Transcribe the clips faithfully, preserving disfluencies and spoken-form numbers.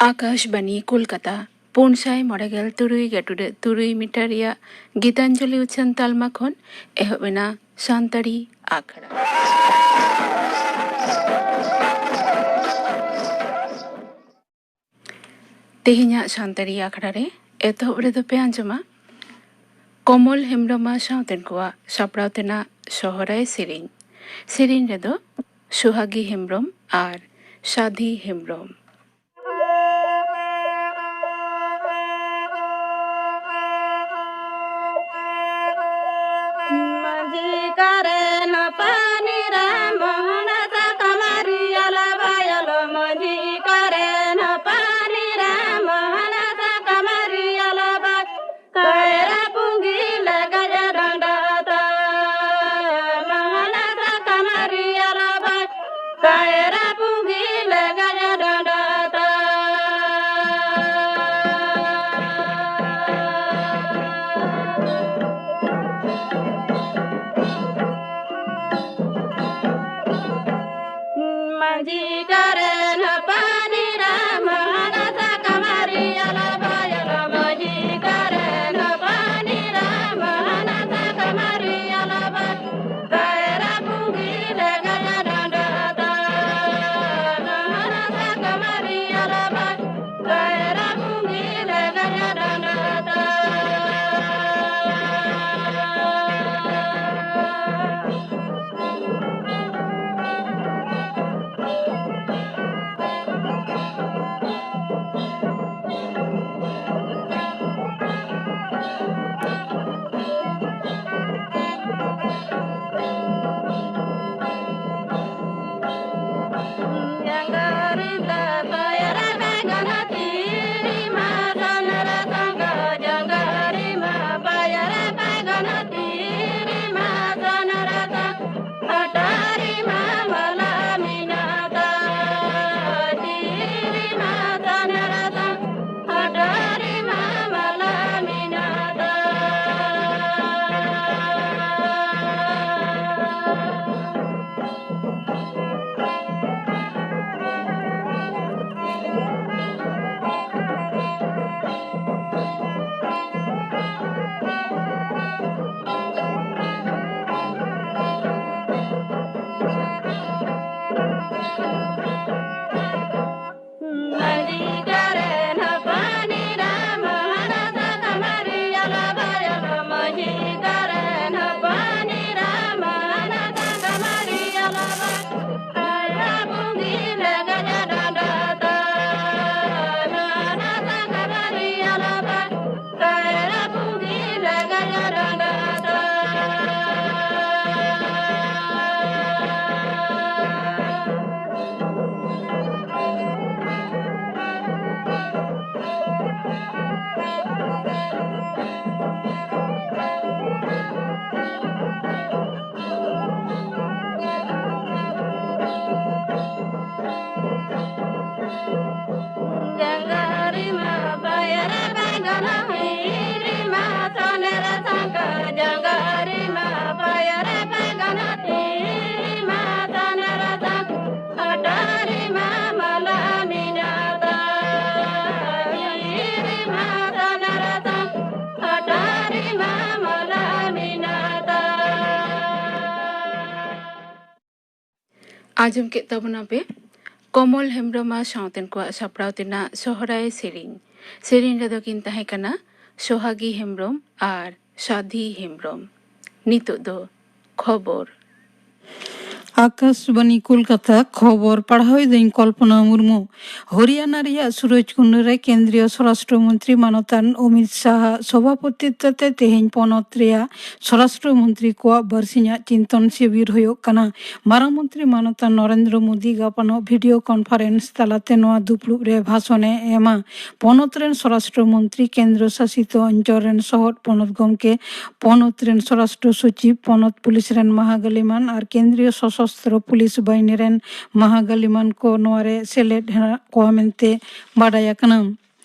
ᱟᱠᱟᱥᱵᱟᱱᱤ ᱠᱳᱞᱠᱟᱛᱟ, ᱯᱩᱱ ᱥᱟᱭ ᱢᱚᱬᱮ ᱜᱮᱞ ᱛᱩᱨᱩᱭ ᱜᱮᱴᱩᱰᱟᱹᱜ ᱛᱩᱨᱩᱭ ᱢᱤᱴᱟᱨ ᱨᱮᱭᱟᱜ ᱜᱤᱛᱟᱧᱡᱚᱞᱤ ᱩᱪᱷᱟᱹᱱ ᱛᱟᱞᱢᱟ ᱠᱷᱚᱱ ᱮᱦᱚᱵ ᱮᱱᱟ ᱥᱟᱱᱛᱟᱲᱤ ᱟᱠᱷᱲᱟ᱾ ᱛᱮᱦᱮᱧᱟᱜ ᱥᱟᱱᱛᱟᱲᱤ ᱟᱠᱷᱲᱟ ᱨᱮ ᱮᱛᱚᱦᱚᱵ ᱨᱮᱫᱚ ᱯᱮ ᱟᱸᱡᱚᱢᱟ ᱠᱚᱢᱚᱞ ᱦᱮᱢᱵᱽᱨᱚᱢ ᱟᱨ ᱥᱟᱶᱛᱮᱱ ᱠᱚᱣᱟᱜ ᱥᱟᱯᱲᱟᱣ ᱛᱮᱱᱟᱜ ᱥᱚᱦᱨᱟᱭ ᱥᱮᱨᱮᱧ᱾ ᱥᱮᱨᱮᱧ ᱨᱮᱫᱚ ᱥᱩᱦᱟᱜᱤ ᱦᱮᱢᱵᱽᱨᱚᱢ ᱟᱨ ᱥᱟᱫᱷᱤ ᱦᱮᱢᱵᱽᱨᱚᱢ᱾ ᱢᱟᱹᱡᱷᱤ ᱠᱟᱨᱮᱱ ᱯᱟᱱᱤ ᱨᱮ ᱢᱚᱦᱚᱱ ᱥᱟᱠᱟᱢ ᱨᱤᱭᱟᱞ ᱵᱟᱭᱟᱞ, ᱢᱟᱹᱡᱷᱤ ᱠᱟᱨᱮᱱ ᱯᱟᱱᱤ ᱨᱮ ᱢᱚᱦᱚᱱ ᱥᱟᱠᱟᱢ ᱨᱤᱭᱟᱞ ᱵᱟᱭ, ᱠᱟᱭᱨᱟ ᱯᱩᱸᱜᱤ ᱞᱮ ᱜᱟᱡᱟ ᱰᱟᱸᱰᱟ ᱛᱟ, ᱢᱚᱦᱚᱱ ᱥᱟᱠᱟᱢ ᱨᱤᱭᱟᱞ ᱵᱟᱭ, ᱠᱟᱭᱨᱟ ᱯᱩᱸᱜᱤ ᱞᱮ ᱜᱟᱡᱟ ᱰᱟᱸᱰᱟ ᱛᱟ᱾ ᱟᱸᱡᱚᱢ ᱠᱮᱫ ᱛᱟᱵᱚᱱᱟ ᱯᱮ ᱠᱚᱢᱚᱞ ᱦᱮᱢᱵᱨᱚᱢ ᱟᱨ ᱥᱟᱶᱛᱮᱱ ᱠᱚᱣᱟᱜ ᱥᱟᱯᱲᱟᱣ ᱛᱮᱱᱟᱜ ᱥᱚᱦᱨᱟᱭ ᱥᱮᱨᱮᱧ᱾ ᱥᱮᱨᱮᱧ ᱨᱮᱫᱚ ᱠᱤᱱ ᱛᱟᱦᱮᱸ ᱠᱟᱱᱟ ᱥᱚᱦᱟᱜᱤ ᱦᱮᱢᱵᱨᱚᱢ ᱟᱨ ᱥᱟᱫᱷᱤ ᱦᱮᱢᱵᱨᱚᱢ᱾ ᱱᱤᱛᱚᱜ ᱫᱚ ᱠᱷᱚᱵᱚᱨ᱾ ᱟᱠᱟᱥᱵᱟᱱᱤ ᱠᱳᱞᱠᱟᱛᱟ, ᱠᱷᱚᱵᱚᱨ ᱯᱟᱲᱦᱟᱣ ᱮᱫᱟᱹᱧ ᱠᱚᱞᱯᱚᱱᱟ ᱢᱩᱨᱢᱩ᱾ ᱦᱚᱨᱤᱭᱟᱱᱟ ᱨᱮᱭᱟᱜ ᱥᱩᱨᱚᱡᱽᱠᱩᱱᱰ ᱨᱮ ᱠᱮᱱᱫᱨᱤᱭᱚ ᱥᱚᱨᱟᱥᱴᱨᱚ ᱢᱚᱱᱛᱨᱤ ᱢᱟᱱᱚᱛᱟᱱ ᱚᱢᱤᱛ ᱥᱟᱦᱟ ᱥᱚᱵᱷᱟᱯᱚᱛᱤᱛᱛᱚ ᱛᱮ ᱛᱮᱦᱮᱧ ᱯᱚᱱᱚᱛ ᱨᱮᱭᱟᱜ ᱥᱚᱨᱟᱥᱴᱨᱚ ᱢᱚᱱᱛᱨᱤ ᱠᱚᱣᱟᱜ ᱵᱟᱨᱥᱤᱧᱟᱜ ᱪᱤᱱᱛᱚᱱ ᱥᱤᱵᱤᱨ ᱦᱩᱭᱩᱜ ᱠᱟᱱᱟ᱾ ᱢᱟᱨᱟᱝ ᱢᱚᱱᱛᱨᱤ ᱢᱟᱱᱚᱛᱟᱱ ᱱᱚᱨᱮᱱᱫᱨᱚ ᱢᱳᱫᱤ ᱜᱟᱯᱟᱱᱚᱜ ᱵᱷᱤᱰᱤᱭᱳ ᱠᱚᱱᱯᱷᱟᱨᱮᱱᱥ ᱛᱟᱞᱟᱛᱮ ᱱᱚᱣᱟ ᱫᱩᱯᱲᱩᱵ ᱨᱮ ᱵᱷᱟᱥᱚᱱ ᱮ ᱮᱢᱟ᱾ ᱯᱚᱱᱚᱛ ᱨᱮᱱ ᱥᱚᱨᱟᱥᱴᱨᱚ ᱢᱚᱱᱛᱨᱤ, ᱠᱮᱱᱫᱨᱚ ᱥᱟᱥᱤᱛ ᱚᱧᱪᱚᱞ ᱨᱮᱱ ᱥᱚᱦᱚᱫ ᱯᱚᱱᱚᱛ ᱜᱚᱢᱠᱮ, ᱯᱚᱱᱚᱛ ᱨᱮᱱ ᱥᱚᱨᱟᱥᱴᱨᱚ ᱥᱚᱪᱤᱵᱽ, ᱯᱚᱱᱚᱛ ᱯᱩᱞᱤᱥ ᱨᱮᱱ ᱢᱟᱦᱟᱜᱟᱹᱞᱤᱢᱟᱱ ᱟᱨ ᱠᱮᱱᱫᱨᱤᱭᱚ ᱥᱚᱥᱚᱥᱛᱨᱚ ᱯᱩᱞᱤᱥ ᱵᱟᱦᱤᱱᱤ ᱨᱮᱱ ᱢᱟᱦᱟᱜᱟᱹᱞᱤᱢᱟᱱ ᱠᱚ ᱱᱚᱣᱟ ᱨᱮ ᱥᱮᱞᱮᱫ ᱦᱮᱱᱟᱜ ᱠᱚᱣᱟ ᱢᱮᱱᱛᱮ ᱵᱟᱰᱟᱭ ᱟᱠᱟᱱᱟ᱾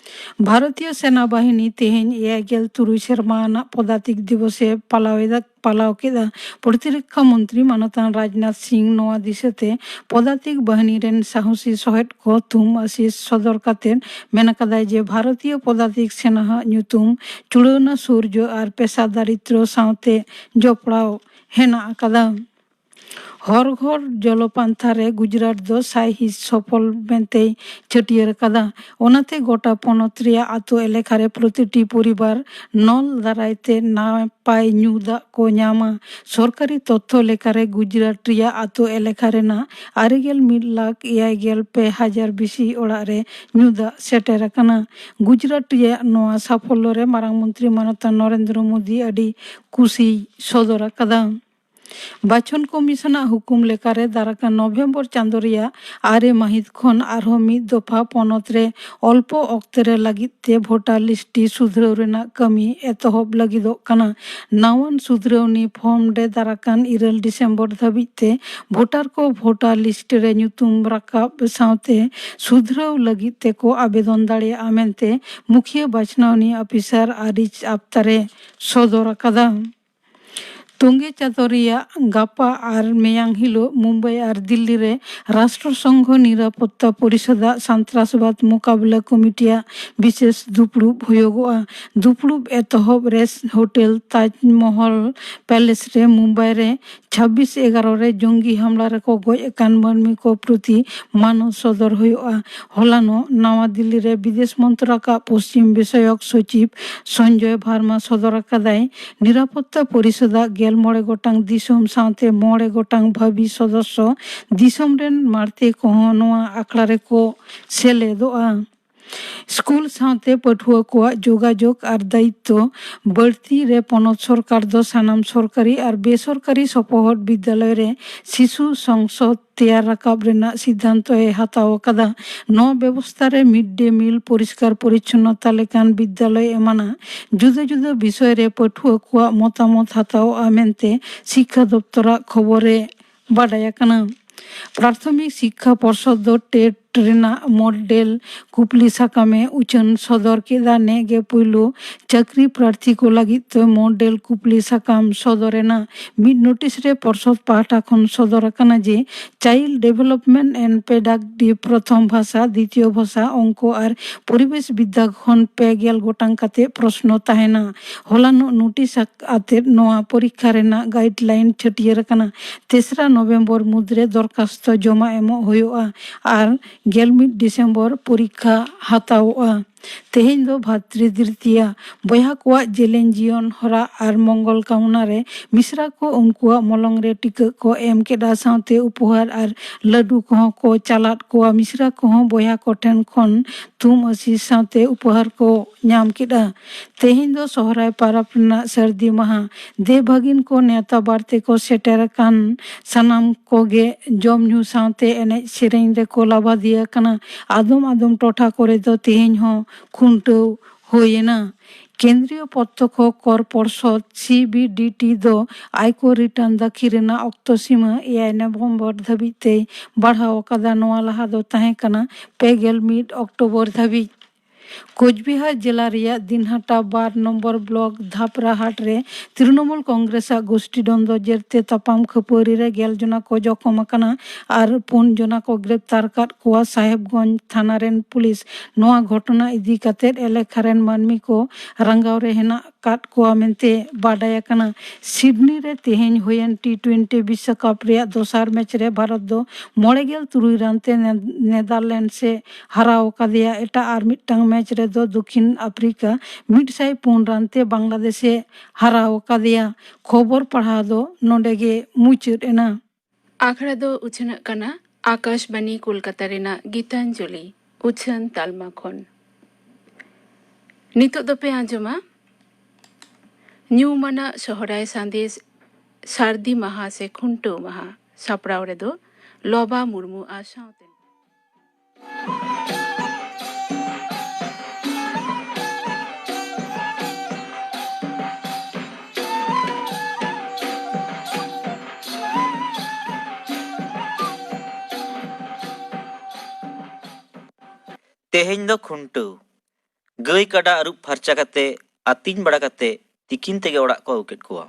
ᱵᱷᱟᱨᱚᱛᱤᱭᱚ ᱥᱮᱱᱟ ᱵᱟᱦᱤᱱᱤ ᱛᱮᱦᱮᱧ ᱮᱭᱟᱭ ᱜᱮᱞ ᱛᱩᱨᱩᱭ ᱥᱮᱨᱢᱟ ᱟᱱᱟᱜ ᱯᱚᱫᱟᱛᱤᱠ ᱫᱤᱵᱚᱥ ᱮ ᱯᱟᱞᱟᱣ ᱮᱫᱟ, ᱯᱟᱞᱟᱣ ᱠᱮᱫᱟ᱾ ᱯᱨᱚᱛᱤᱨᱚᱠᱠᱷᱟ ᱢᱚᱱᱛᱨᱤ ᱢᱟᱱᱚᱛᱟᱱ ᱨᱟᱡᱽᱱᱟᱛᱷ ᱥᱤᱝ ᱱᱚᱣᱟ ᱫᱤᱥᱟᱹᱛᱮ ᱯᱚᱫᱟᱛᱤᱠ ᱵᱟᱦᱤᱱᱤ ᱨᱮᱱ ᱥᱟᱦᱚᱥᱤ ᱥᱚᱦᱮᱫ ᱠᱚ ᱛᱷᱩᱢ ᱟᱥᱤᱥ ᱥᱚᱫᱚᱨ ᱠᱟᱛᱮ ᱢᱮᱱ ᱟᱠᱟᱫᱟᱭ ᱡᱮ ᱵᱷᱟᱨᱚᱛᱤᱭᱚ ᱯᱚᱫᱟᱛᱤᱠ ᱥᱮᱱᱟᱦᱟᱜ ᱧᱩᱛᱩᱢ ᱪᱩᱲᱟᱹᱣᱱᱟ ᱥᱳᱨᱡᱚ ᱟᱨ ᱯᱮᱥᱟ ᱫᱟᱨᱤᱫᱨᱚ ᱥᱟᱶᱛᱮ ᱡᱚᱯᱲᱟᱣ ᱦᱮᱱᱟᱜ ᱟᱠᱟᱫᱟ᱾ ᱦᱚᱨ ᱜᱷᱚᱨ ᱡᱚᱞᱚ ᱯᱟᱱᱛᱷᱟ ᱨᱮ ᱜᱩᱡᱽᱨᱟᱴ ᱫᱚ ᱥᱟᱭ ᱦᱤᱸᱥ ᱥᱚᱯᱷᱚᱞ ᱢᱮᱱᱛᱮᱭ ᱪᱷᱟᱹᱴᱭᱟᱹᱨ ᱟᱠᱟᱫᱟ᱾ ᱚᱱᱟᱛᱮ ᱜᱚᱴᱟ ᱯᱚᱱᱚᱛ ᱨᱮᱭᱟᱜ ᱟᱛᱳ ᱮᱞᱟᱠᱟ ᱨᱮ ᱯᱨᱚᱛᱤᱴᱤ ᱯᱚᱨᱤᱵᱟᱨ ᱱᱚᱞ ᱫᱟᱨᱟᱭ ᱛᱮ ᱱᱟᱯᱟᱭ ᱧᱩ ᱫᱟᱜ ᱠᱚ ᱧᱟᱢᱟ᱾ ᱥᱚᱨᱠᱟᱨᱤ ᱛᱚᱛᱛᱷᱚ ᱞᱮᱠᱟᱨᱮ ᱜᱩᱡᱽᱨᱟᱴ ᱨᱮᱭᱟᱜ ᱟᱛᱳ ᱮᱞᱟᱠᱟ ᱨᱮᱱᱟᱜ ᱟᱨᱮ ᱜᱮᱞ ᱢᱤᱫ ᱞᱟᱠᱷ ᱮᱭᱟᱭ ᱜᱮᱞ ᱯᱮ ᱦᱟᱡᱟᱨ ᱵᱮᱥᱤ ᱚᱲᱟᱜ ᱨᱮ ᱧᱩ ᱫᱟᱜ ᱥᱮᱴᱮᱨ ᱟᱠᱟᱱᱟ᱾ ᱜᱩᱡᱽᱨᱟᱴ ᱨᱮᱭᱟᱜ ᱱᱚᱣᱟ ᱥᱟᱯᱷᱚᱞᱞᱚ ᱨᱮ ᱢᱟᱨᱟᱝ ᱢᱚᱱᱛᱨᱤ ᱢᱟᱱᱚᱛᱟᱱ ᱱᱚᱨᱮᱱᱫᱨᱚ ᱢᱳᱫᱤ ᱟᱹᱰᱤ ᱠᱩᱥᱤᱭ ᱥᱚᱫᱚᱨ ᱟᱠᱟᱫᱟ᱾ ᱵᱟᱪᱷᱚᱱ ᱠᱚᱢᱤᱥᱚᱱᱟᱜ ᱦᱩᱠᱩᱢ ᱞᱮᱠᱟᱨᱮ ᱫᱟᱨᱟᱠᱟᱱ ᱱᱚᱵᱷᱮᱢᱵᱚᱨ ᱪᱟᱸᱫᱚ ᱨᱮᱭᱟᱜ ᱟᱨᱮ ᱢᱟᱹᱦᱤᱛ ᱠᱷᱚᱱ ᱟᱨᱦᱚᱸ ᱢᱤᱫ ᱫᱚᱯᱷᱟ ᱯᱚᱱᱚᱛ ᱨᱮ ᱚᱞᱯᱚ ᱚᱠᱛᱮ ᱨᱮ ᱞᱟᱹᱜᱤᱫ ᱛᱮ ᱵᱷᱳᱴᱟᱨ ᱞᱤᱥᱴ ᱥᱩᱫᱷᱨᱟᱹᱣ ᱨᱮᱱᱟᱜ ᱠᱟᱹᱢᱤ ᱮᱛᱚᱦᱚᱵ ᱞᱟᱹᱜᱤᱫᱚᱜ ᱠᱟᱱᱟ᱾ ᱱᱟᱣᱟᱱ ᱥᱩᱫᱷᱨᱟᱹᱣᱱᱤ ᱯᱷᱚᱨᱢ ᱨᱮ ᱫᱟᱨᱟᱠᱟᱱ ᱤᱨᱟᱹᱞ ᱰᱤᱥᱮᱢᱵᱚᱨ ᱫᱷᱟᱹᱵᱤᱡ ᱛᱮ ᱵᱷᱳᱴᱟᱨ ᱠᱚ ᱵᱷᱳᱴᱟᱨ ᱞᱤᱥᱴ ᱨᱮ ᱧᱩᱛᱩᱢ ᱨᱟᱠᱟᱵ ᱥᱟᱶᱛᱮ ᱥᱩᱫᱷᱨᱟᱹᱣ ᱞᱟᱹᱜᱤᱫ ᱛᱮᱠᱚ ᱟᱵᱮᱫᱚᱱ ᱫᱟᱲᱮᱭᱟᱜᱼᱟ ᱢᱮᱱᱛᱮ ᱢᱩᱠᱷᱤᱭᱟᱹ ᱵᱟᱪᱷᱱᱟᱣᱱᱤ ᱟᱹᱯᱤᱥᱟᱨ ᱟᱹᱨᱤᱡ ᱟᱯᱛᱟᱨᱮ ᱥᱚᱫᱚᱨ ᱟᱠᱟᱫᱟ᱾ ᱛᱚᱸᱜᱮ ᱪᱟᱸᱫᱚ ᱨᱮᱭᱟᱜ ᱜᱟᱯᱟ ᱟᱨ ᱢᱮᱭᱟᱝ ᱦᱤᱞᱳᱜ ᱢᱩᱢᱵᱟᱭ ᱟᱨ ᱫᱤᱞᱞᱤ ᱨᱮ ᱨᱟᱥᱴᱨᱚ ᱥᱚᱝᱜᱷᱚ ᱱᱤᱨᱟᱯᱚᱛᱛᱟ ᱯᱚᱨᱤᱥᱚᱫᱟᱜ ᱥᱟᱱᱛᱨᱟᱥᱵᱟᱫ ᱢᱳᱠᱟᱵᱤᱞᱟ ᱠᱚᱢᱤᱴᱤᱭᱟᱜ ᱵᱤᱥᱮᱥ ᱫᱩᱯᱲᱩᱵ ᱦᱩᱭᱩᱜᱚᱜᱼᱟ᱾ ᱫᱩᱯᱲᱩᱵ ᱮᱛᱚᱦᱚᱵ ᱨᱮ ᱦᱳᱴᱮᱞ ᱛᱟᱡᱽ ᱢᱚᱦᱚᱞ ᱯᱮᱞᱮᱥ ᱨᱮ ᱢᱩᱢᱵᱟᱭ ᱨᱮ ᱪᱷᱟᱵᱵᱤᱥ ᱮᱜᱟᱨᱚ ᱨᱮ ᱡᱚᱝᱜᱤ ᱦᱟᱢᱞᱟ ᱨᱮᱠᱚ ᱜᱚᱡ ᱟᱠᱟᱱ ᱢᱟᱹᱱᱢᱤ ᱠᱚ ᱯᱨᱚᱛᱤ ᱢᱟᱱᱚᱛ ᱥᱚᱫᱚᱨ ᱦᱩᱭᱩᱜᱼᱟ᱾ ᱦᱚᱞᱟᱱᱚᱜ ᱱᱟᱣᱟ ᱫᱤᱞᱞᱤ ᱨᱮ ᱵᱤᱫᱮᱥ ᱢᱚᱱᱛᱨᱟᱞᱚᱭ ᱯᱚᱥᱪᱤᱢ ᱵᱤᱥᱚᱭᱚᱠ ᱥᱚᱪᱤᱵᱽ ᱥᱚᱧᱡᱚᱭ ᱵᱷᱟᱨᱢᱟ ᱥᱚᱫᱚᱨ ᱟᱠᱟᱫᱟᱭ, ᱱᱤᱨᱟᱯᱚᱛᱛᱟ ᱯᱚᱨᱤᱥᱚᱫᱟᱜ ᱜᱮᱞ ᱢᱚᱬᱮ ᱜᱚᱴᱟᱝ ᱫᱤᱥᱚᱢ ᱥᱟᱶᱛᱮ ᱢᱚᱬᱮ ᱜᱚᱴᱟᱝ ᱵᱷᱟᱹᱵᱤ ᱥᱚᱫᱚᱥᱥᱚ ᱫᱤᱥᱚᱢ ᱨᱮᱱ ᱢᱟᱬᱛᱮ ᱠᱚᱦᱚᱸ ᱱᱚᱣᱟ ᱟᱠᱷᱲᱟ ᱨᱮᱠᱚ ᱥᱮᱞᱮᱫᱚᱜᱼᱟ᱾ ᱥᱠᱩᱞ ᱥᱟᱶᱛᱮ ᱯᱟᱹᱴᱷᱩᱣᱟᱹ ᱠᱚᱣᱟᱜ ᱡᱳᱜᱟᱡᱳᱜᱽ ᱟᱨ ᱫᱟᱭᱤᱛᱛᱚ ᱵᱟᱹᱲᱛᱤ ᱨᱮ ᱯᱚᱱᱚᱛ ᱥᱚᱨᱠᱟᱨ ᱫᱚ ᱥᱟᱱᱟᱢ ᱥᱚᱨᱠᱟᱨᱤ ᱟᱨ ᱵᱮᱥᱚᱨᱠᱟᱨᱤ ᱥᱚᱯᱚᱦᱚᱫ ᱵᱤᱫᱽᱫᱟᱞᱚᱭ ᱨᱮ ᱥᱤᱥᱩ ᱥᱚᱝᱥᱚᱫ ᱛᱮᱭᱟᱨ ᱨᱟᱠᱟᱵ ᱨᱮᱱᱟᱜ ᱥᱤᱫᱽᱫᱷᱟᱱᱛᱚᱭ ᱦᱟᱛᱟᱣ ᱟᱠᱟᱫᱟ᱾ ᱱᱚᱣᱟ ᱵᱮᱵᱚᱥᱛᱷᱟ ᱨᱮ ᱢᱤᱰ ᱰᱮ ᱢᱤᱞ, ᱯᱚᱨᱤᱥᱠᱟᱨ ᱯᱚᱨᱤᱪᱷᱚᱱᱱᱚᱛᱟ ᱞᱮᱠᱟᱱ ᱵᱤᱫᱽᱫᱟᱞᱚᱭ ᱮᱢᱟᱱᱟᱜ ᱡᱩᱫᱟᱹ ᱡᱩᱫᱟᱹ ᱵᱤᱥᱚᱭ ᱨᱮ ᱯᱟᱹᱴᱷᱩᱣᱟᱹ ᱠᱚᱣᱟᱜ ᱢᱚᱛᱟᱢᱚᱛ ᱦᱟᱛᱟᱣᱚᱜᱼᱟ ᱢᱮᱱᱛᱮ ᱥᱤᱠᱠᱷᱟ ᱫᱚᱯᱛᱚᱨᱟᱜ ᱠᱷᱚᱵᱚᱨ ᱨᱮ ᱵᱟᱰᱟᱭ ᱟᱠᱟᱱᱟ᱾ ᱯᱨᱟᱛᱷᱚᱢᱤᱠ ᱥᱤᱠᱠᱷᱟ ᱯᱚᱨᱥᱚᱫ ᱫᱚ ᱴᱮᱴ ᱨᱮᱱᱟᱜ ᱢᱚᱰᱮᱞ ᱠᱩᱯᱞᱤ ᱥᱟᱠᱟᱢᱮ ᱩᱪᱷᱟᱹᱱ ᱥᱚᱫᱚᱨ ᱠᱮᱫᱟ᱾ ᱱᱮᱜᱮ ᱯᱩᱭᱞᱩ ᱪᱟᱹᱠᱨᱤ ᱯᱨᱟᱨᱛᱷᱤ ᱠᱚ ᱞᱟᱹᱜᱤᱫ ᱛᱮ ᱢᱚᱰᱮᱞ ᱠᱩᱯᱞᱤ ᱥᱟᱠᱟᱢ ᱥᱚᱫᱚᱨ ᱮᱱᱟ᱾ ᱢᱤᱫ ᱱᱳᱴᱤᱥ ᱨᱮ ᱯᱚᱨᱥᱚᱫ ᱯᱟᱦᱴᱟ ᱠᱷᱚᱱ ᱥᱚᱫᱚᱨ ᱟᱠᱟᱱᱟ ᱡᱮ, Child Development and Pedagogy ᱯᱨᱚᱛᱷᱚᱢ ᱵᱷᱟᱥᱟ, ᱫᱤᱛᱤᱭᱚ ᱵᱷᱟᱥᱟ, ᱚᱝᱠᱚ ᱟᱨ ᱯᱚᱨᱤᱵᱮᱥ ᱵᱤᱫᱽᱫᱟ ᱠᱷᱚᱱ ᱯᱮ ᱜᱮᱞ ᱜᱚᱴᱟᱝ ᱠᱟᱛᱮ ᱯᱨᱚᱥᱱᱚ ᱛᱟᱦᱮᱱᱟ᱾ ᱦᱚᱞᱟᱱᱚᱜ ᱱᱳᱴᱤᱥ ᱟᱛᱮᱫ ᱱᱚᱣᱟ ᱯᱚᱨᱤᱠᱠᱷᱟ ᱨᱮᱱᱟᱜ ᱜᱟᱭᱤᱰᱞᱟᱭᱤᱱ ᱪᱷᱟᱹᱴᱭᱟᱹᱨ ᱟᱠᱟᱱᱟ᱾ ᱛᱮᱥᱨᱟ ᱱᱚᱵᱷᱮᱢᱵᱚᱨ ᱢᱩᱫᱽᱨᱮ ᱫᱚᱨᱠᱷᱟᱥᱛᱚ ᱡᱚᱢᱟ ᱮᱢᱚᱜ ᱦᱩᱭᱩᱜᱼᱟ ᱟᱨ ᱜᱮᱞ ᱢᱤᱫ ᱰᱤᱥᱮᱢᱵᱚᱨ ᱯᱚᱨᱤᱠᱠᱷᱟ ᱦᱟᱛᱟᱣᱚᱜᱼᱟ᱾ ᱛᱮᱦᱮᱧ ᱫᱚ ᱵᱷᱟᱛᱨᱤ ᱫᱨᱤᱛᱤᱭᱟ᱾ ᱵᱚᱭᱦᱟ ᱠᱚᱣᱟᱜ ᱡᱮᱞᱮᱧ ᱡᱤᱭᱚᱱ ᱦᱚᱨᱟ ᱟᱨ ᱢᱚᱝᱜᱚᱞ ᱠᱟᱢᱱᱟ ᱨᱮ ᱢᱤᱥᱨᱟ ᱠᱚ ᱩᱱᱠᱩᱣᱟᱜ ᱢᱚᱞᱚᱝ ᱨᱮ ᱴᱤᱠᱟᱹᱜ ᱠᱚ ᱮᱢ ᱠᱮᱫᱟ, ᱥᱟᱶᱛᱮ ᱩᱯᱚᱦᱟᱨ ᱟᱨ ᱞᱟᱹᱰᱩ ᱠᱚᱦᱚᱸ ᱠᱚ ᱪᱟᱞᱟᱫ ᱠᱚᱣᱟ᱾ ᱢᱤᱥᱨᱟ ᱠᱚᱦᱚᱸ ᱵᱚᱭᱦᱟ ᱠᱚᱴᱷᱮᱱ ᱠᱷᱚᱱ ᱛᱷᱩᱢ ᱟᱹᱥᱤᱥ ᱥᱟᱶᱛᱮ ᱩᱯᱚᱦᱟᱨ ᱠᱚ ᱧᱟᱢ ᱠᱮᱫᱟ᱾ ᱛᱮᱦᱮᱧ ᱫᱚ ᱥᱚᱦᱨᱟᱭ ᱯᱟᱨᱟᱵᱽ ᱨᱮᱱᱟᱜ ᱥᱟᱹᱨᱫᱤ ᱢᱟᱦᱟ᱾ ᱫᱮᱣ ᱵᱷᱟᱹᱜᱤᱱ ᱠᱚ ᱱᱮᱣᱛᱟ ᱵᱟᱨᱛᱮ ᱠᱚ ᱥᱮᱴᱮᱨ ᱟᱠᱟᱱ ᱥᱟᱱᱟᱢ ᱠᱚᱜᱮ ᱡᱚᱢ ᱧᱩ ᱥᱟᱶᱛᱮ ᱮᱱᱮᱡ ᱥᱮᱨᱮᱧ ᱨᱮᱠᱚ ᱞᱟᱵᱟᱫᱤᱭᱟᱹ ᱟᱠᱟᱱᱟ᱾ ᱟᱫᱚᱢ ᱟᱫᱚᱢ ᱴᱚᱴᱷᱟ ᱠᱚᱨᱮ ᱫᱚ ᱛᱮᱦᱮᱧ ᱦᱚᱸ ᱠᱷᱩᱱᱴᱟᱹᱣ ᱦᱩᱭᱮᱱᱟ᱾ ᱠᱮᱱᱫᱨᱤᱭᱚ ᱯᱨᱚᱛᱛᱚᱠᱠᱷᱚ ᱠᱚᱨ ᱯᱚᱨᱥᱚᱫ, ᱥᱤ ᱵᱤ ᱰᱤ ᱴᱤ, ᱫᱚ ᱟᱭᱠᱚᱨ ᱨᱤᱴᱟᱨᱱ ᱫᱟᱹᱠᱷᱤᱞ ᱨᱮᱱᱟᱜ ᱚᱠᱛᱚ ᱥᱤᱢᱟᱹ ᱮᱭᱟᱭ ᱱᱚᱵᱷᱮᱢᱵᱚᱨ ᱫᱷᱟᱹᱵᱤᱡ ᱛᱮᱭ ᱵᱟᱲᱦᱟᱣ ᱟᱠᱟᱫᱟ᱾ ᱱᱚᱣᱟ ᱞᱟᱦᱟ ᱫᱚ ᱛᱟᱦᱮᱸ ᱠᱟᱱᱟ ᱯᱮ ᱜᱮᱞ ᱢᱤᱫ ᱚᱠᱴᱳᱵᱚᱨ ᱫᱷᱟᱹᱵᱤᱡ᱾ ᱠᱳᱪᱵᱤᱦᱟᱨ ᱡᱮᱞᱟ ᱨᱮᱭᱟᱜ ᱫᱤᱱᱦᱟᱴᱟ ᱵᱟᱨ ᱱᱚᱢᱵᱚᱨ ᱵᱞᱚᱠ ᱫᱷᱟᱯᱨᱟᱦᱟᱴ ᱨᱮ ᱛᱨᱤᱱᱚᱢᱩᱞ ᱠᱚᱝᱜᱨᱮᱥ ᱟᱜ ᱜᱳᱥᱴᱤ ᱫᱚᱱᱫᱚ ᱡᱮᱨᱛᱮ ᱛᱟᱯᱟᱢ ᱠᱷᱟᱹᱯᱟᱹᱨᱤ ᱨᱮ ᱜᱮᱞ ᱡᱚᱱᱟ ᱠᱚ ᱡᱚᱠᱷᱚᱢ ᱟᱠᱟᱱᱟ ᱟᱨ ᱯᱩᱱ ᱡᱚᱱᱟ ᱠᱚ ᱜᱨᱮᱯᱛᱟᱨ ᱟᱠᱟᱫ ᱠᱚᱣᱟ᱾ ᱥᱟᱦᱮᱵᱽᱜᱚᱸᱡᱽ ᱛᱷᱟᱱᱟ ᱨᱮᱱ ᱯᱩᱞᱤᱥ ᱱᱚᱣᱟ ᱜᱷᱚᱴᱚᱱᱟ ᱤᱫᱤ ᱠᱟᱛᱮ ᱮᱞᱟᱠᱟ ᱨᱮᱱ ᱢᱟᱹᱱᱢᱤ ᱠᱚ ᱨᱟᱸᱜᱟᱣ ᱨᱮ ᱦᱮᱱᱟᱜ ᱟᱠᱟᱫ ᱠᱚᱣᱟ ᱢᱮᱱᱛᱮ ᱵᱟᱰᱟᱭ ᱟᱠᱟᱱᱟ᱾ ᱥᱤᱰᱱᱤ ᱨᱮ ᱛᱮᱦᱮᱧ ᱦᱩᱭᱮᱱ ᱴᱤ ᱴᱩᱭᱮᱱᱴᱤ ᱵᱤᱥᱥᱚᱠᱟᱯ ᱨᱮᱭᱟᱜ ᱫᱚᱥᱟᱨ ᱢᱮᱪ ᱨᱮ ᱵᱷᱟᱨᱚᱛ ᱫᱚ ᱢᱚᱬᱮ ᱜᱮᱞ ᱛᱩᱨᱩᱭ ᱨᱟᱱ ᱛᱮ ᱱᱮ-, ᱱᱮᱫᱟᱨᱞᱮᱱᱰᱥ ᱮ ᱦᱟᱨᱟᱣ ᱟᱠᱟᱫᱮᱭᱟ᱾ ᱮᱴᱟᱜ ᱟᱨ ᱢᱤᱫᱴᱟᱝ ᱢᱮᱪ ᱨᱮᱫᱚ ᱫᱚᱠᱷᱤᱱ ᱟᱯᱷᱨᱤᱠᱟ ᱢᱤᱫ ᱥᱟᱭ ᱯᱩᱱ ᱨᱟᱱ ᱛᱮ ᱵᱟᱝᱞᱟᱫᱮᱥ ᱮ ᱦᱟᱨᱟᱣ ᱟᱠᱟᱫᱮᱭᱟ᱾ ᱠᱷᱚᱵᱚᱨ ᱯᱟᱲᱦᱟᱣ ᱫᱚ ᱱᱚᱰᱮ ᱜᱮ ᱢᱩᱪᱟᱹᱫ ᱮᱱᱟ᱾ ᱟᱠᱷᱲᱟ ᱫᱚ ᱩᱪᱷᱟᱹᱱᱚᱜ ᱠᱟᱱᱟ ᱟᱠᱟᱥᱵᱟᱱᱤ ᱠᱳᱞᱠᱟᱛᱟ ᱨᱮᱱᱟᱜ ᱜᱤᱛᱟᱧᱡᱚᱞᱤ ᱩᱪᱷᱟᱹᱱ ᱛᱟᱞᱢᱟ ᱠᱷᱚᱱ᱾ ᱱᱤᱛᱚᱜ ᱫᱚᱯᱮ ᱟᱸᱡᱚᱢᱟ ᱧᱩᱢᱟᱱᱟᱜ ᱥᱚᱦᱨᱟᱭ ᱥᱟᱸᱫᱮᱥ, ᱥᱟᱹᱨᱫᱤ ᱢᱟᱦᱟ ᱥᱮ ᱠᱷᱩᱱᱴᱟᱹᱣ ᱢᱟᱦᱟ᱾ ᱥᱟᱯᱲᱟᱣ ᱨᱮᱫᱚ ᱞᱚᱵᱟ ᱢᱩᱨᱢᱩ ᱟᱨ ᱥᱟᱶᱛᱮ ᱛᱮᱦᱮᱧ ᱫᱚ ᱠᱷᱩᱱᱴᱟᱹᱣ᱾ ᱜᱟᱹᱭ ᱠᱟᱰᱟ ᱟᱹᱨᱩᱵ ᱯᱷᱟᱨᱪᱟ ᱠᱟᱛᱮ, ᱟᱹᱛᱤᱧ ᱵᱟᱲᱟ ᱠᱟᱛᱮ, ᱛᱤᱠᱤᱱ ᱛᱮᱜᱮ ᱚᱲᱟᱜ ᱠᱚ ᱟᱹᱜᱩ ᱠᱮᱫ ᱠᱚᱣᱟ᱾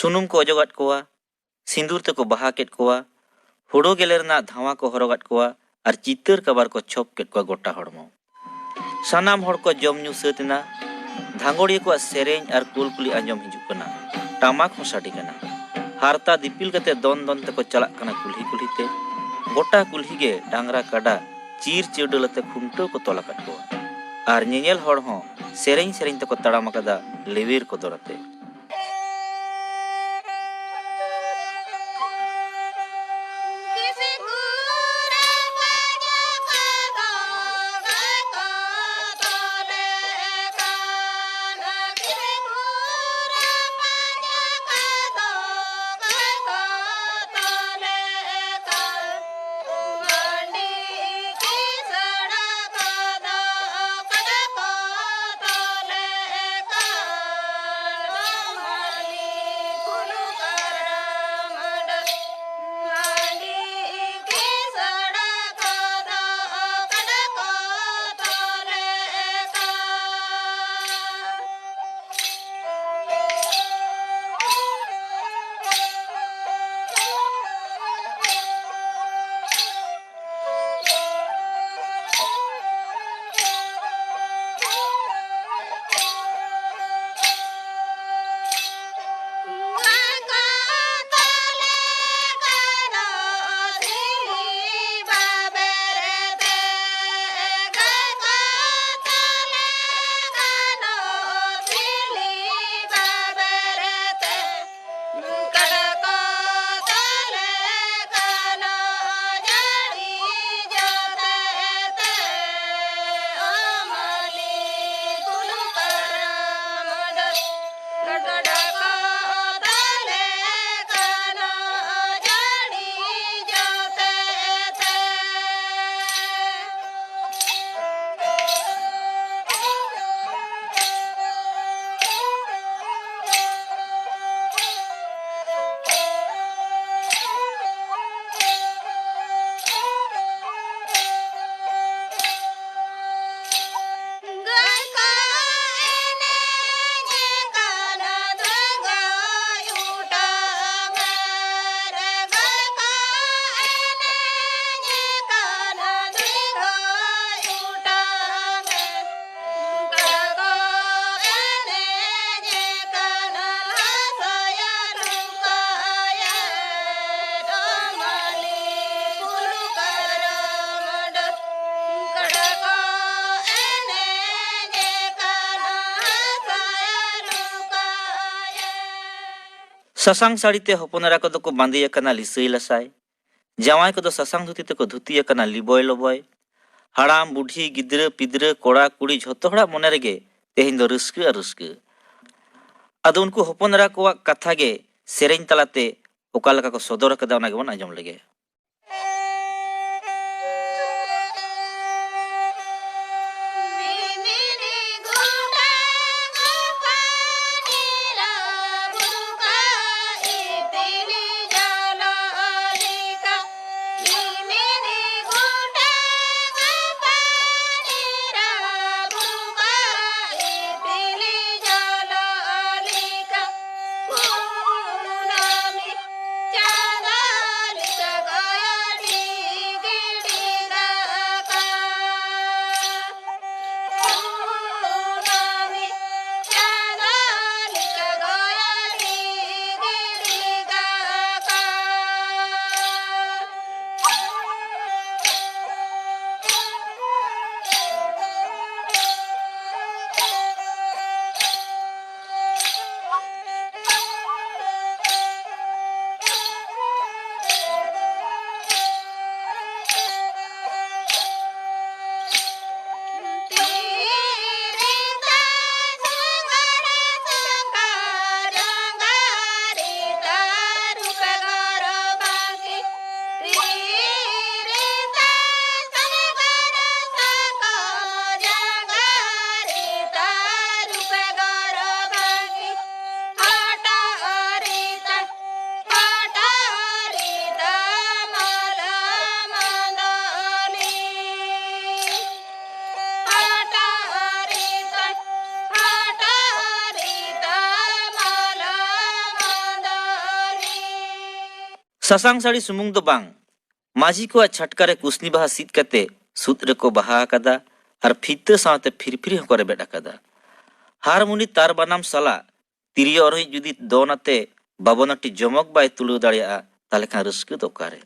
ᱥᱩᱱᱩᱢ ᱠᱚ ᱚᱡᱚᱜᱟᱫ ᱠᱚᱣᱟ, ᱥᱤᱸᱫᱩᱨ ᱛᱮᱠᱚ ᱵᱟᱦᱟ ᱠᱮᱫ ᱠᱚᱣᱟ, ᱦᱩᱲᱩ ᱜᱮᱞᱮ ᱨᱮᱱᱟᱜ ᱫᱷᱟᱣᱟ ᱠᱚ ᱦᱚᱨᱚᱜᱟᱫ ᱠᱚᱣᱟ ᱟᱨ ᱪᱤᱛᱟᱹᱨ ᱠᱟᱵᱟᱨ ᱠᱚ ᱪᱷᱚᱯ ᱠᱮᱫ ᱠᱚᱣᱟ ᱜᱚᱴᱟ ᱦᱚᱲᱢᱚ᱾ ᱥᱟᱱᱟᱢ ᱦᱚᱲ ᱠᱚ ᱡᱚᱢ ᱧᱩ ᱥᱟᱹᱛ ᱮᱱᱟ᱾ ᱫᱷᱟᱸᱜᱚᱲᱤᱭᱟᱹ ᱠᱚᱣᱟᱜ ᱥᱮᱨᱮᱧ ᱟᱨ ᱠᱩᱞᱠᱩᱞᱤ ᱟᱸᱡᱚᱢ ᱦᱤᱡᱩᱜ ᱠᱟᱱᱟ᱾ ᱴᱟᱢᱟᱠ ᱦᱚᱸ ᱥᱟᱰᱮ ᱠᱟᱱᱟ᱾ ᱦᱟᱨᱛᱟ ᱫᱤᱯᱤᱞ ᱠᱟᱛᱮ ᱫᱚᱱ ᱫᱚᱱ ᱛᱮᱠᱚ ᱪᱟᱞᱟᱜ ᱠᱟᱱᱟ ᱠᱩᱞᱦᱤ ᱠᱩᱞᱦᱤ ᱛᱮ᱾ ᱜᱚᱴᱟ ᱠᱩᱞᱦᱤ ᱜᱮ ᱰᱟᱝᱨᱟ ᱠᱟᱰᱟ ᱪᱤᱨ ᱪᱟᱹᱰᱟᱹᱞ ᱟᱛᱮ ᱠᱷᱩᱱᱴᱟᱹᱣ ᱠᱚ ᱛᱚᱞ ᱟᱠᱟᱫ ᱠᱚᱣᱟ᱾ ᱟᱨ ᱧᱮᱧᱮᱞ ᱦᱚᱲ ᱦᱚᱸ ᱥᱮᱨᱮᱧ ᱥᱮᱨᱮᱧ ᱛᱮᱠᱚ ᱛᱟᱲᱟᱢ ᱟᱠᱟᱫᱟ ᱞᱮᱣᱮᱨ ᱠᱚᱫᱚᱨ ᱟᱛᱮ᱾ ᱠᱟᱰᱟ ᱠᱚ ᱛᱟᱞᱮ ᱠᱟᱱᱟ ᱡᱟᱹᱲᱤ ᱡᱚᱛᱮ ᱛᱮ, ᱚ ᱢᱟᱹᱞᱤ ᱠᱩᱞᱩ ᱠᱟᱨᱟᱢ ᱰᱟᱹᱨ᱾ ᱠᱟᱰᱟ ᱠᱚ ᱛᱟᱞᱮ ᱠᱟᱱᱟ ᱡᱟᱹᱲᱤ ᱡᱚᱛᱮ ᱛᱮ᱾ ᱥᱟᱥᱟᱝ ᱥᱟᱹᱲᱤ ᱛᱮ ᱦᱚᱯᱚᱱ ᱮᱨᱟ ᱠᱚᱫᱚ ᱠᱚ ᱵᱟᱸᱫᱮ ᱟᱠᱟᱱᱟ ᱞᱤᱥᱟᱹᱭ ᱞᱟᱥᱟᱭ᱾ ᱡᱟᱶᱟᱭ ᱠᱚᱫᱚ ᱥᱟᱥᱟᱝ ᱫᱷᱩᱛᱤ ᱛᱮᱠᱚ ᱫᱷᱩᱛᱤ ᱟᱠᱟᱱᱟ ᱞᱤᱵᱚᱭ ᱞᱚᱵᱚᱭ᱾ ᱦᱟᱲᱟᱢ, ᱵᱩᱰᱷᱤ, ᱜᱤᱫᱽᱨᱟᱹ, ᱯᱤᱫᱽᱨᱟᱹ, ᱠᱚᱲᱟ, ᱠᱩᱲᱤ ᱡᱷᱚᱛᱚ ᱦᱚᱲᱟᱜ ᱢᱚᱱᱮ ᱨᱮᱜᱮ ᱛᱮᱦᱮᱧ ᱫᱚ ᱨᱟᱹᱥᱠᱟᱹ ᱟᱨ ᱨᱟᱹᱥᱠᱟᱹ᱾ ᱟᱫᱚ ᱩᱱᱠᱩ ᱦᱚᱯᱚᱱ ᱮᱨᱟ ᱠᱚᱣᱟᱜ ᱠᱟᱛᱷᱟ ᱜᱮ ᱥᱮᱨᱮᱧ ᱛᱟᱞᱟᱛᱮ ᱚᱠᱟ ᱞᱮᱠᱟ ᱠᱚ ᱥᱚᱫᱚᱨ ᱟᱠᱟᱫᱟ, ᱚᱱᱟ ᱜᱮᱵᱚᱱ ᱟᱸᱡᱚᱢ ᱞᱮᱜᱮ᱾ ᱥᱟᱥᱟᱝ ᱥᱟᱹᱲᱤ ᱥᱩᱢᱩᱝ ᱫᱚ ᱵᱟᱝ, ᱢᱟᱹᱡᱷᱤ ᱠᱚᱣᱟᱜ ᱪᱷᱟᱴᱠᱟ ᱨᱮ ᱠᱩᱥᱱᱤ ᱵᱟᱦᱟ ᱥᱤᱫ ᱠᱟᱛᱮ ᱥᱩᱫ ᱨᱮᱠᱚ ᱵᱟᱦᱟ ᱟᱠᱟᱫᱟ ᱟᱨ ᱯᱷᱤᱛᱟᱹ ᱥᱟᱶᱛᱮ ᱯᱷᱤᱨᱯᱷᱤᱨᱤ ᱦᱚᱸᱠᱚ ᱨᱮᱵᱮᱫ ᱟᱠᱟᱫᱟ᱾ ᱦᱟᱨᱢᱩᱱᱤ ᱛᱟᱨ ᱵᱟᱱᱟᱢ ᱥᱟᱞᱟᱜ ᱛᱤᱨᱭᱳ ᱚᱨᱚᱦᱤᱡ ᱡᱩᱫᱤ ᱫᱚᱱ ᱟᱛᱮ ᱵᱟᱵᱚᱱ ᱟᱹᱴᱤ ᱡᱚᱢᱚᱠ ᱵᱟᱭ ᱛᱩᱞᱟᱹᱣ ᱫᱟᱲᱮᱭᱟᱜᱼᱟ, ᱛᱟᱦᱚᱞᱮ ᱠᱷᱟᱱ ᱨᱟᱹᱥᱠᱟᱹ ᱫᱚ ᱚᱠᱟᱨᱮ?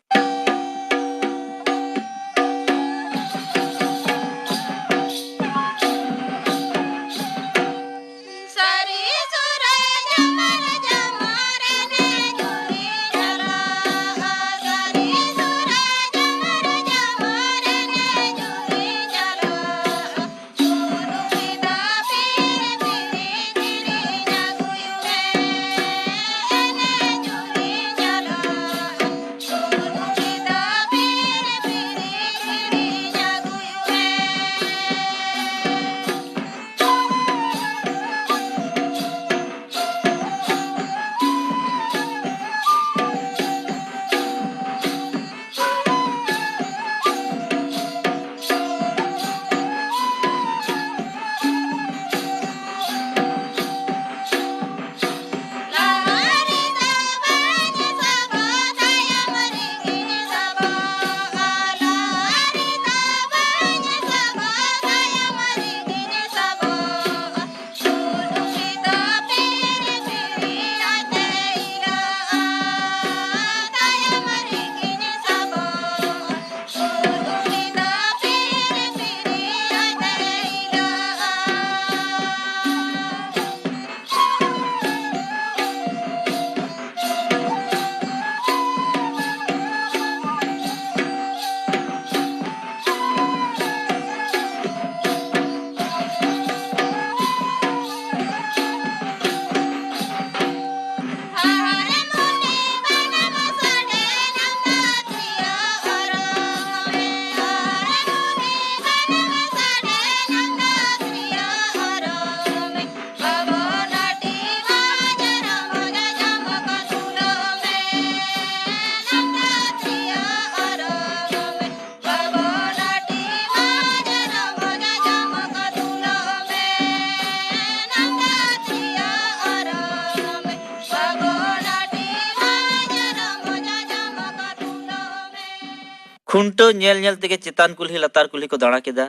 ᱠᱷᱩᱱᱴᱟᱹᱣ ᱧᱮᱞ ᱧᱮᱞ ᱛᱮᱜᱮ ᱪᱮᱛᱟᱱ ᱠᱩᱞᱦᱤ ᱞᱟᱛᱟᱨ ᱠᱩᱞᱦᱤ ᱠᱚ ᱫᱟᱬᱟ ᱠᱮᱫᱟ᱾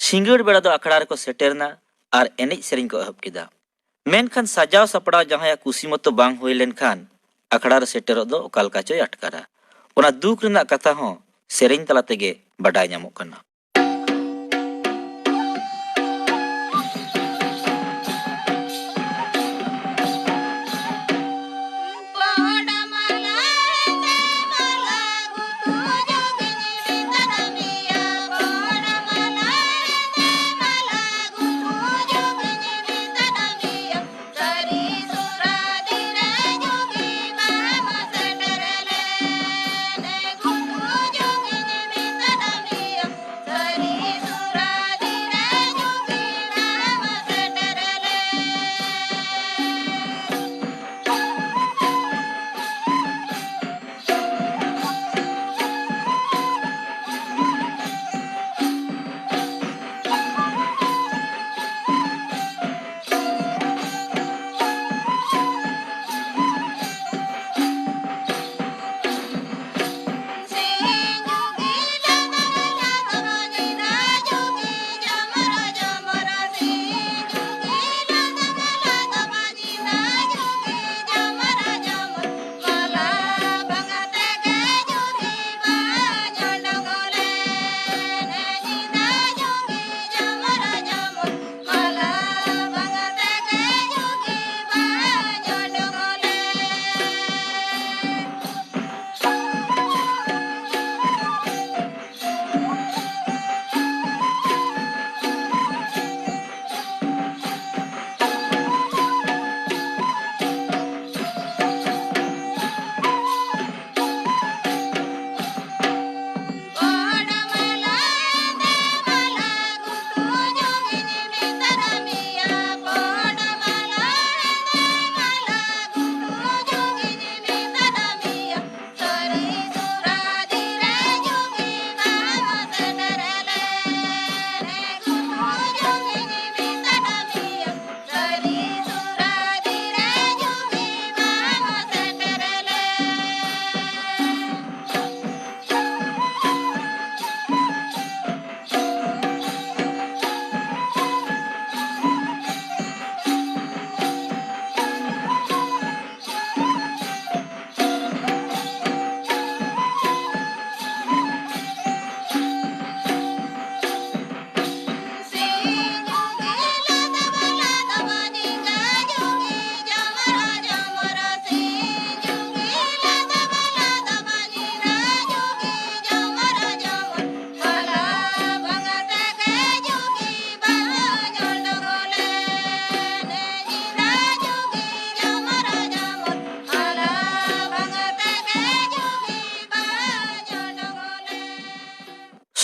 ᱥᱤᱸᱜᱟᱹᱲ ᱵᱮᱲᱟ ᱫᱚ ᱟᱠᱷᱲᱟ ᱨᱮᱠᱚ ᱥᱮᱴᱮᱨᱱᱟ ᱟᱨ ᱮᱱᱮᱡ ᱥᱮᱨᱮᱧ ᱠᱚ ᱮᱦᱚᱵ ᱠᱮᱫᱟ᱾ ᱢᱮᱱᱠᱷᱟᱱ ᱥᱟᱡᱟᱣ ᱥᱟᱯᱲᱟᱣ ᱡᱟᱦᱟᱸᱭᱟᱜ ᱠᱩᱥᱤ ᱢᱚᱛᱚ ᱵᱟᱝ ᱦᱩᱭ ᱞᱮᱱᱠᱷᱟᱱ ᱟᱠᱷᱲᱟ ᱨᱮ ᱥᱮᱴᱮᱨᱚᱜ ᱫᱚ ᱚᱠᱟ ᱞᱮᱠᱟ ᱪᱚᱭ ᱟᱴᱠᱟᱨᱟ᱾ ᱚᱱᱟ ᱫᱩᱠ ᱨᱮᱱᱟᱜ ᱠᱟᱛᱷᱟ ᱦᱚᱸ ᱥᱮᱨᱮᱧ ᱛᱟᱞᱟ ᱛᱮᱜᱮ ᱵᱟᱰᱟᱭ ᱧᱟᱢᱚᱜ ᱠᱟᱱᱟ᱾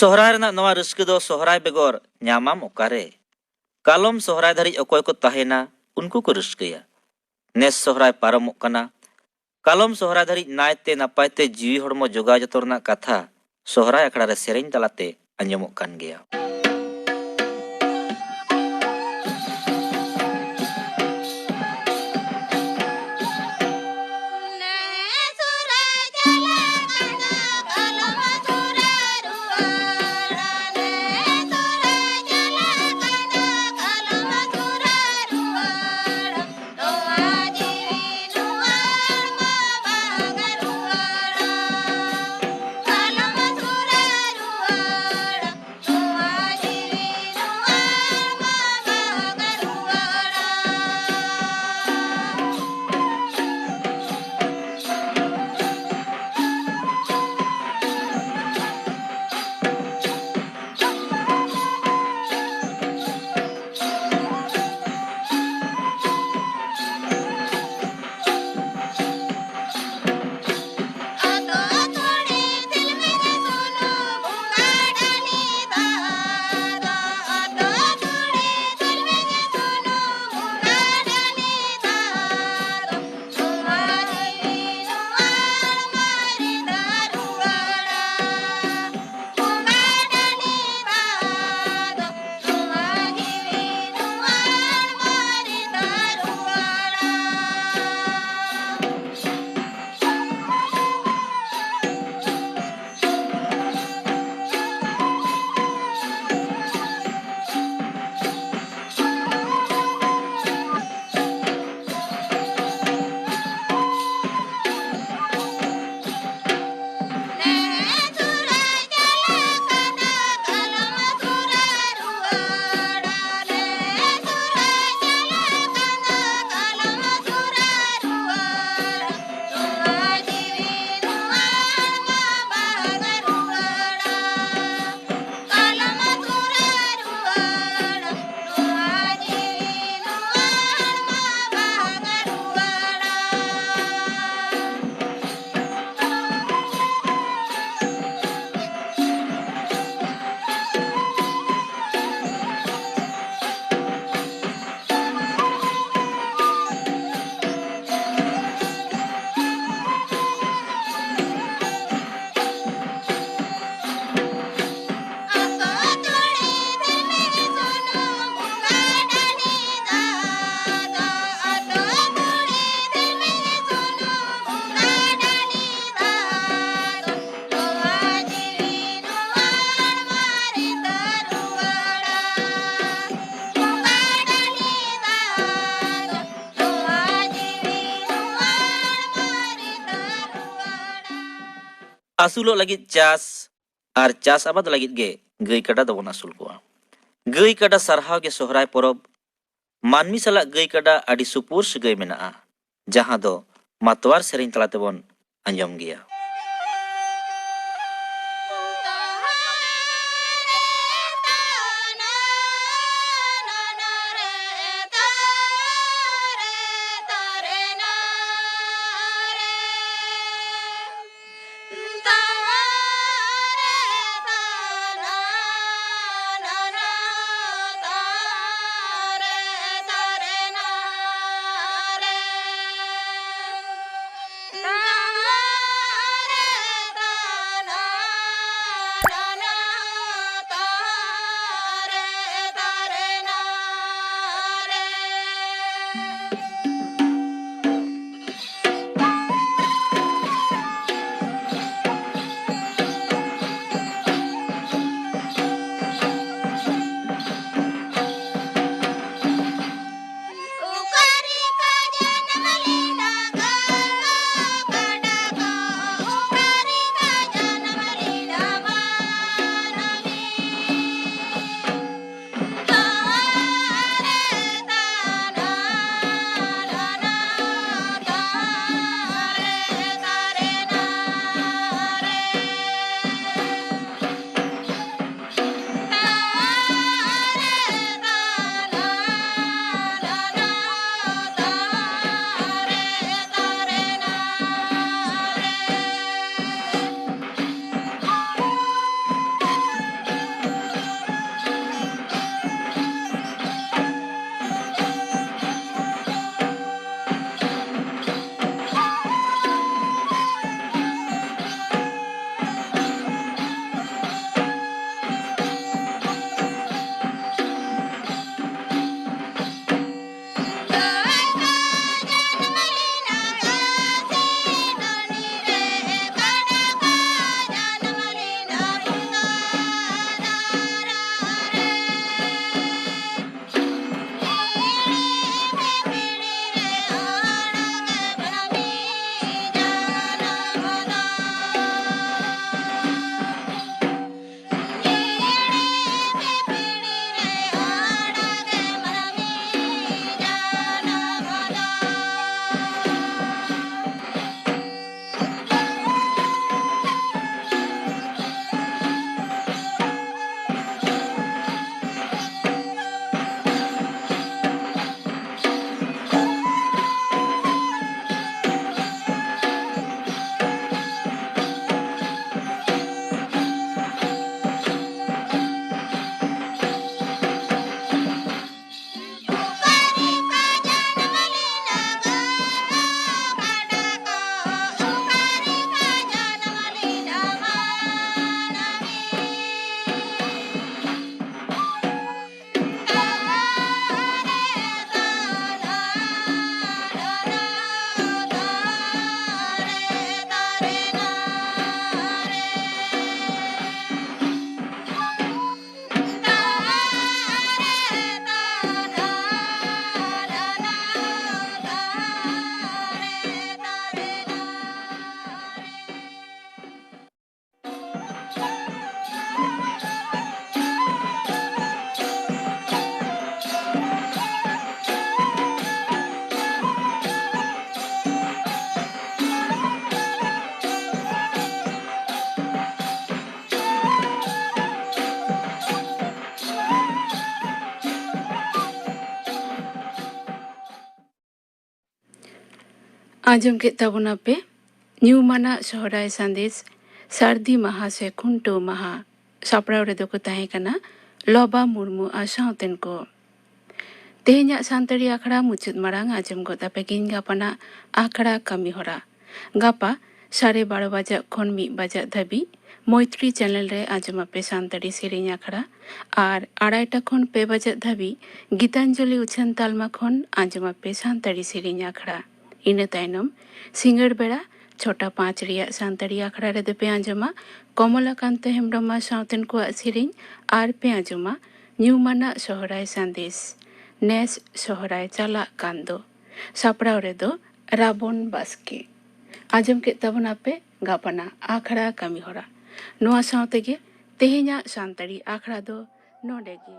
ᱥᱚᱦᱨᱟᱭ ᱨᱮᱱᱟᱜ ᱱᱚᱣᱟ ᱨᱟᱹᱥᱠᱟᱹ ᱫᱚ ᱥᱚᱦᱨᱟᱭ ᱵᱮᱜᱚᱨ ᱧᱟᱢᱟᱢ ᱚᱠᱟᱨᱮ? ᱠᱟᱞᱚᱢ ᱥᱚᱦᱨᱟᱭ ᱫᱷᱟᱹᱨᱤᱡ ᱚᱠᱚᱭ ᱠᱚ ᱛᱟᱦᱮᱱᱟ, ᱩᱱᱠᱩ ᱠᱚ ᱨᱟᱹᱥᱠᱟᱹᱭᱟ᱾ ᱱᱮᱥ ᱥᱚᱦᱨᱟᱭ ᱯᱟᱨᱚᱢᱚᱜ ᱠᱟᱱᱟ, ᱠᱟᱞᱚᱢ ᱥᱚᱦᱨᱟᱭ ᱫᱷᱟᱹᱨᱤᱡ ᱱᱟᱭᱛᱮ ᱱᱟᱯᱟᱭ ᱛᱮ ᱡᱤᱣᱤ ᱦᱚᱲᱢᱚ ᱡᱚᱜᱟᱣ ᱡᱚᱛᱚᱱ ᱨᱮᱱᱟᱜ ᱠᱟᱛᱷᱟ ᱥᱚᱦᱨᱟᱭ ᱟᱠᱷᱲᱟ ᱨᱮ ᱥᱮᱨᱮᱧ ᱛᱟᱞᱟᱛᱮ ᱟᱸᱡᱚᱢᱚᱜ ᱠᱟᱱ ᱜᱮᱭᱟ᱾ ᱟᱹᱥᱩᱞᱚᱜ ᱞᱟᱹᱜᱤᱫ ᱪᱟᱥ ᱟᱨ ᱪᱟᱥ ᱟᱵᱟᱫ ᱞᱟᱹᱜᱤᱫ ᱜᱮ ᱜᱟᱹᱭ ᱠᱟᱰᱟ ᱫᱚᱵᱚᱱ ᱟᱹᱥᱩᱞ ᱠᱚᱣᱟ᱾ ᱜᱟᱹᱭ ᱠᱟᱰᱟ ᱥᱟᱨᱦᱟᱣ ᱜᱮ ᱥᱚᱦᱨᱟᱭ ᱯᱚᱨᱚᱵᱽ᱾ ᱢᱟᱹᱱᱢᱤ ᱥᱟᱞᱟᱜ ᱜᱟᱹᱭ ᱠᱟᱰᱟ ᱟᱹᱰᱤ ᱥᱩᱯᱩᱨ ᱥᱟᱹᱜᱟᱹᱭ ᱢᱮᱱᱟᱜᱼᱟ, ᱡᱟᱦᱟᱸ ᱫᱚ ᱢᱟᱛᱣᱟᱨ ᱥᱮᱨᱮᱧ ᱛᱟᱞᱟ ᱛᱮᱵᱚᱱ ᱟᱸᱡᱚᱢ ᱜᱮᱭᱟ᱾ ᱟᱸᱡᱚᱢ ᱠᱮᱫ ᱛᱟᱵᱚᱱᱟᱯᱮ ᱧᱩᱢᱟᱱᱟᱜ ᱥᱚᱦᱨᱟᱭ ᱥᱟᱸᱫᱮᱥ, ᱥᱟᱹᱨᱫᱤ ᱢᱟᱦᱟ ᱥᱮ ᱠᱷᱩᱱᱴᱟᱹᱣ ᱢᱟᱦᱟ᱾ ᱥᱟᱯᱲᱟᱣ ᱨᱮᱫᱚ ᱠᱚ ᱛᱟᱦᱮᱸ ᱠᱟᱱᱟ ᱞᱚᱵᱟ ᱢᱩᱨᱢᱩ ᱟᱨ ᱥᱟᱶᱛᱮᱱ ᱠᱚ᱾ ᱛᱮᱦᱮᱧᱟᱜ ᱥᱟᱱᱛᱟᱲᱤ ᱟᱠᱷᱲᱟ ᱢᱩᱪᱟᱹᱫ ᱢᱟᱲᱟᱝ ᱟᱸᱡᱚᱢ ᱜᱚᱫ ᱟᱯᱮ ᱜᱤᱧ ᱜᱟᱯᱟᱱᱟᱜ ᱟᱠᱷᱲᱟ ᱠᱟᱹᱢᱤ ᱦᱚᱨᱟ᱾ ᱜᱟᱯᱟ ᱥᱟᱲᱮ ᱵᱟᱨᱚ ᱵᱟᱡᱟᱜ ᱠᱷᱚᱱ ᱢᱤᱫ ᱵᱟᱡᱟᱜ ᱫᱷᱟᱹᱵᱤᱡ ᱢᱚᱭᱛᱨᱤ ᱪᱮᱱᱮᱞ ᱨᱮ ᱟᱸᱡᱚᱢ ᱟᱯᱮ ᱥᱟᱱᱛᱟᱲᱤ ᱥᱮᱨᱮᱧ ᱟᱠᱷᱲᱟ, ᱟᱨ ᱟᱲᱟᱭᱴᱟ ᱠᱷᱚᱱ ᱯᱮ ᱵᱟᱡᱟᱜ ᱫᱷᱟᱹᱵᱤᱡ ᱜᱤᱛᱟᱧᱡᱚᱞᱤ ᱩᱪᱷᱟᱹᱱ ᱛᱟᱞᱢᱟ ᱠᱷᱚᱱ ᱟᱸᱡᱚᱢ ᱟᱯᱮ ᱥᱟᱱᱛᱟᱲᱤ ᱥᱮᱨᱮᱧ ᱟᱠᱷᱲᱟ᱾ ᱤᱱᱟᱹ ᱛᱟᱭᱱᱚᱢ ᱥᱤᱸᱜᱟᱹᱲ ᱵᱮᱲᱟ ᱪᱷᱚᱴᱟ ᱯᱟᱸᱪ ᱨᱮᱭᱟᱜ ᱥᱟᱱᱛᱟᱲᱤ ᱟᱠᱷᱲᱟ ᱨᱮᱫᱚ ᱯᱮ ᱟᱸᱡᱚᱢᱟ ᱠᱚᱢᱚᱞᱟᱠᱟᱱᱛᱚ ᱦᱮᱢᱵᱨᱚᱢ ᱟᱨ ᱥᱟᱶᱛᱮᱱ ᱠᱚᱣᱟᱜ ᱥᱮᱨᱮᱧ, ᱟᱨ ᱯᱮ ᱟᱸᱡᱚᱢᱟ ᱧᱩᱢᱟᱱᱟᱜ ᱥᱚᱦᱨᱟᱭ ᱥᱟᱸᱫᱮᱥ, ᱱᱮᱥ ᱥᱚᱦᱨᱟᱭ ᱪᱟᱞᱟᱜ ᱠᱟᱱ ᱫᱚ᱾ ᱥᱟᱯᱲᱟᱣ ᱨᱮᱫᱚ ᱨᱟᱵᱚᱱ ᱵᱟᱥᱠᱮ᱾ ᱟᱸᱡᱚᱢ ᱠᱮᱫ ᱛᱟᱵᱚᱱᱟᱯᱮ ᱜᱟᱯᱟᱱᱟᱜ ᱟᱠᱷᱲᱟ ᱠᱟᱹᱢᱤ ᱦᱚᱨᱟ᱾ ᱱᱚᱣᱟ ᱥᱟᱶ ᱛᱮᱜᱮ ᱛᱮᱦᱮᱧᱟᱜ ᱥᱟᱱᱛᱟᱲᱤ ᱟᱠᱷᱲᱟ ᱫᱚ ᱱᱚᱰᱮ ᱜᱮ᱾